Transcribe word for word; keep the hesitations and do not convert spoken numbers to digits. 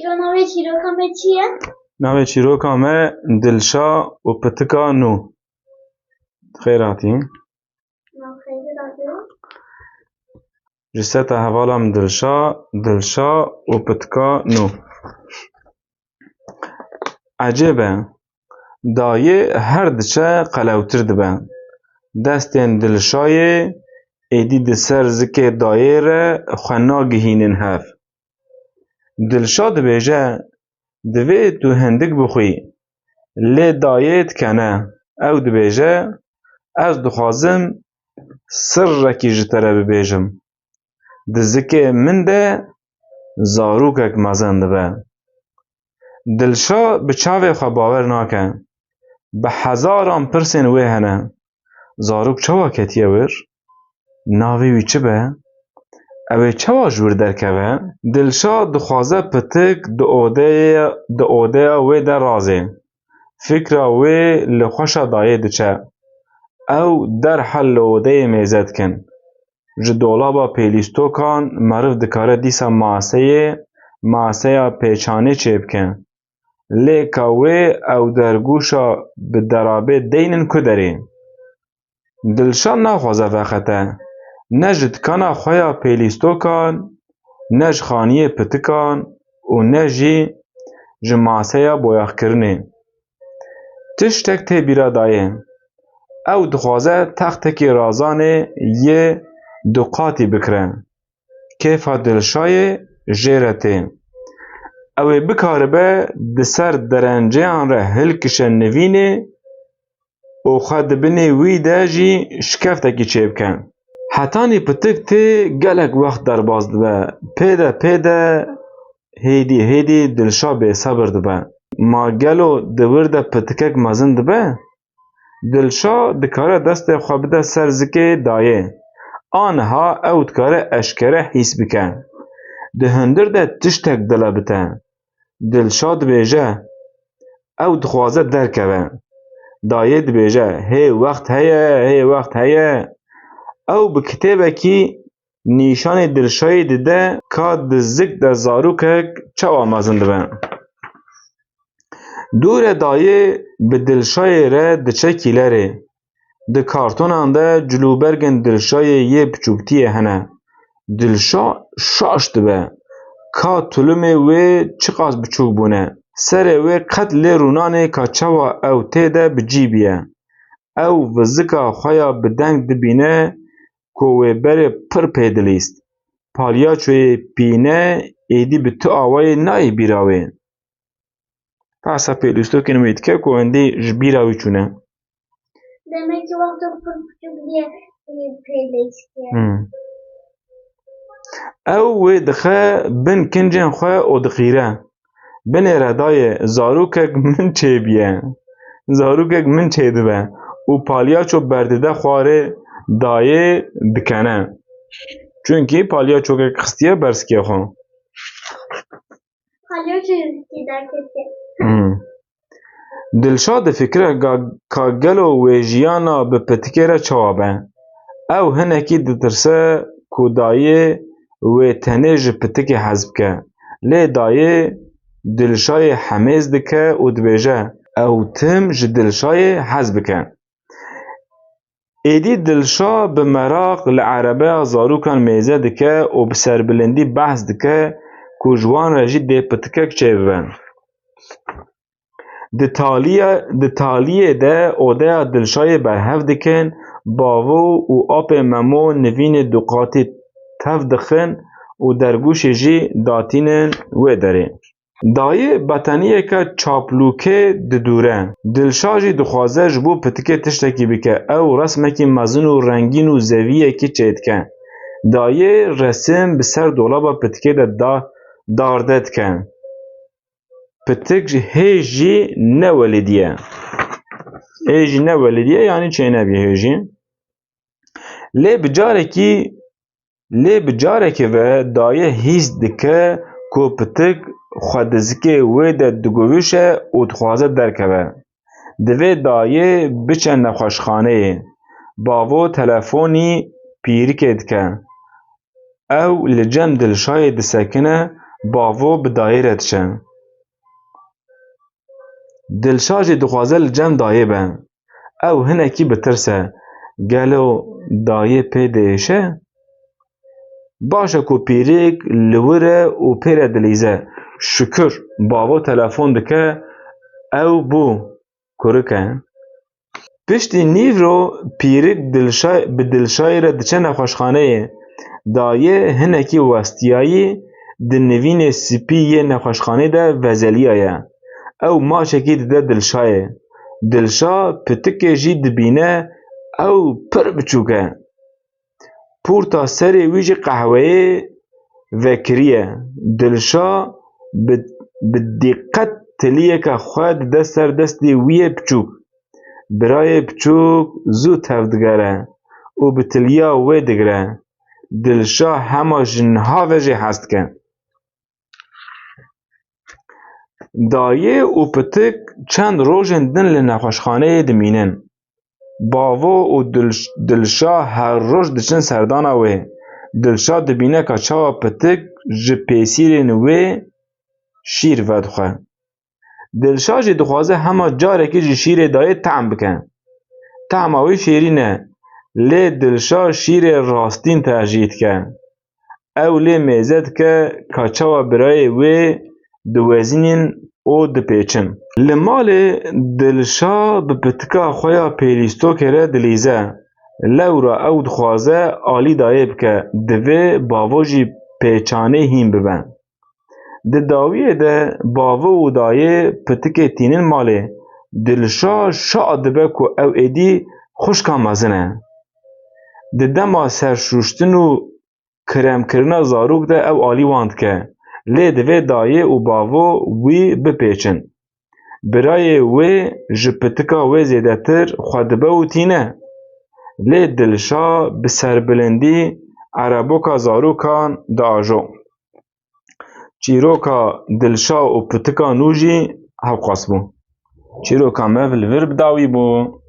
Îro navê çîroka me çi ye? Navê çîroka me Dilşa û Pitika Nû. Xêr hatî. Ji seta hevala min Dilşa, Dilşa û Pitika Nû. Ecêb e, dayê her diçe qelewtir dibe. Destên Dilşayê êdî di ser zikê dayê re xwe nagihînin hev. Dilşa dibêje, divê tu hindik bixwî, lê dayê dikene. Ew dibêje, ez dixwazim sirrekî ji te re bibêjim. Di zikê min de zarokek mezin dibe. Dilşa bi çavê xwe bawer nake. Bi hezaran pirsên wê hene. Zarok çawa ketiye wir? Navê wî çi be? Ew ê çawa ji wir derkeve? Dilşa dixwaze pitik di odeya, di odeya wê de razê. Fikra wê li xweşa dayê diçe. Ew derhal li odeyê mêze dikin. Ji dolaba pêlîstokan meriv dikare dîsa maseyê, maseya pêçanê çêbike. Lê ka wê ew dergûşa bi derabê deynin ku derê? Dilşa naxwaze veqete, ne ji dikana xwe ya pêlîstokan, ne ji xaniyê pitikan û ne jî ji maseya boyaxkirinê. Tiştek tê bîra dayê. Ew dixwaze textekî razanê yê du qatî bikire. Kêfa Dilşayê jê re tê. Ew ê bikaribe di ser derencêyan re hilkişe nivînê û xwe di binê wî de jî şikeftekî çêbike. Hetanî pitik tê gelek wext derbas dibe. Pê de pê de hêdî hêdî Dilşa bêsebir dibe. Ma gelo di wir de pitikek mezin dibe? Dilşa dikare destê xwe bide ser zikê dayê. Aniha ew dikare eşkere hîs bike. Di hundir de tiştek dilebite. Dilşa dibêje, ew dixwaze derkeve. Dayê dibêje, hê wext heye, hê wext heye. Ew bi kitêbekî nîşanê Dilşayê dide ka di zik de zarokek çawa mezin dibe. Dûre dayê bi Dilşayê re diçe kîlerê. Di kartonan de cilûbergên Dilşayê yê biçûktiyê hene. Dilşa şaş dibe ka tulumê wê çiqas biçûk bûne. Serê wê qet lê rûnanê ka çawa ew tê de bi cî bîye. Ew vizika xwe ya bi deng dibîne ku wê berê pir pê dilîst. Palyaçoyê pîne êdî bi tu awayê nayê bîra wê. Behsa pêlîstokên wî dike ku hindî ji bîra wî çûne. Demek ki wexto pir biçûk diye, e, pêlîstê. Hmm. Ew wê dixe bin kincên xwe û diqîre. Binêre dayê, zarokek min çêbîye. Zarokek min çêdibe. Û palyaço berdide xwarê dayê dikene. Çunkî palyaçokek xistiye ber zikê xwe. Palyaço zikê derketiye. Hmm. Dilşa difikire ga-, ka gelo wê jiyana bi pitikê re çawa be? Ew hinekî ditirse ku dayê wê tenê ji pitikê hez bike. Lê dayê Dilşayê hemêz dike û dibêje, ew tim ji Dilşayê hez bike. Êdî Dilşa bi meraq li erebeya zarokan mêze dike û bi serbilindî behs dike ku ji wan re jî dê pitikek çêbibe. Di taliye, di taliyê de odeya Dilşayê berhev dikin, bavo û apê Memo nivînê duqatî tev dixin û dergûşê jî datînin wê derê. Dayê beteniyeke çaplûkê didûre. Dilşa jî dixwaze ji bo pitikê tiştekî bike. Ew resmekî mezin û rengîn û zeviyekî çêdike. Dayê resim bi ser dolaba pitikê de da-, darde dike. Pitik jî hê jî ne welidî ye. Hê jî ne welidî ye, yanî çênebî hê jî. Lê bi carekî, lê bi carekê ve dayê hîs dike ku pitik xwe di zikê wê de digovîşe û dixwaze derkeve. Divê dayê biçe nexweşxaneyê. Bavo telefonî pîrikê dike. Ew li cem Dilşayê disekine, Bavo bi dayê re diçe. Dilşa jî dixwaze li cem dayê be. Ew hinekî bitirse, gelo dayê pê diêşe? Baş e ku pîrik li wir e û pê re dilîze. Şikir, bavo telefon dike, ew bû, kurik e. Piştî nîvro pîrik Dilşa-, bi Dilşayê re diçe nexweşxaneyê. Dayê hinekî westiyayî di nivînê spî yê nexweşxanê de vezeliyaye. Ew maçekî dide Dilşayê. Dilşa pitikê jî dibîne, ew pir biçûk e. Pûrta serê wî jî qehweyê vekiriye. Dilşa bi, bi dîqet tiliyeke xwe dide ser destê wî yê biçûk. Birayê biçûk zû tev digere û bi tiliya wê digire. Dilşa hema ji niha ve jê hez dike. Dayê û pitik çend rojên din li nexweşxaneyê dimînin. Bavo û Dilş-, Dilşa her roj diçin serdana wê. Dilşa dibîne ka çawa pitik ji pêsîrên wê şîr vedixwe. Dilşa jî dixwaze hema carekê ji şîrê dayê tehm bike. Tehma wê şêrîn e, lê Dilşa şîrê rastîn tercîh dike. Ew lê mêze dike ka çawa birayê wê diwezînin û dipêçin. Li malê Dilşa bi pitika xwe ya pêlîstokê re dilîze. Lewra ew dixwaze alî dayê bike, divê bavo jî pêçanê hîn bibe. Di dawiyê de bavo û dayê pitikê tînin malê. Dilşa şa dibe ku ew êdî xwişka mezin e. Di dema serşûştin û kiremkirina zarok de ew alî wan dike. Lê divê dayê û bavo wî bipêçin. Birayê wê ji pitika wê zêdetir xwe dibe û tîne. Lê Dilşa bi serbilindî ereboka zarokan diajo. Çîroka Dilşa û pitika nû jî hewqas bû. Çîroka me li vir bi dawî bû.